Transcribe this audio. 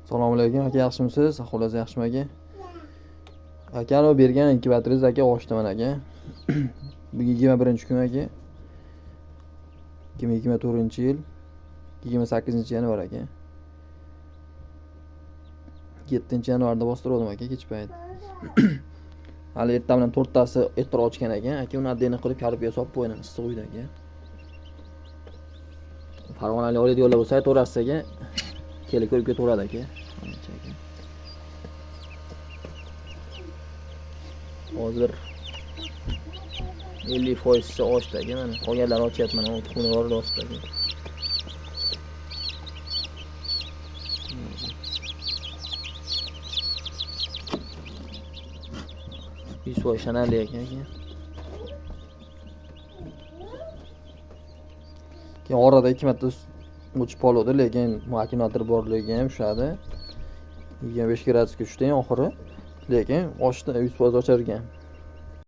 Assalomu alaykum aka, yaxshimisiz? Ahvolingiz yaxshimi aka? Aka, anavi bergan inkubatoringiz aka ochdi mana aka. Bugun 21-kun aka. 2024-yil 28-yanvar aka. 7-yanvarda bostirgandim aka kech payt. Hali erta bilan to'rttasi ertaroq ochgan ekan. Aka, uni отдельно qilib korobkaga solib qo'ydim, issiq uyda aka. Farg'onalik oladiganlar bo'lsa aytaverasiz aka. Kelib ko'rib ketaveradi aka. Ancha aka. Hozir 50% ochdi aka mana. Qolganlari ochyapti mana, tuxumni yorilib aka. Yuz foiz ishonarli ekan aka. Keyin orada 2 marta o'chib qoluvdi, lekin akkumulyator borligi ham tushadi. 25 gradusga tushdi eng oxiri. Lekin ochdi, 100% ochar ekan.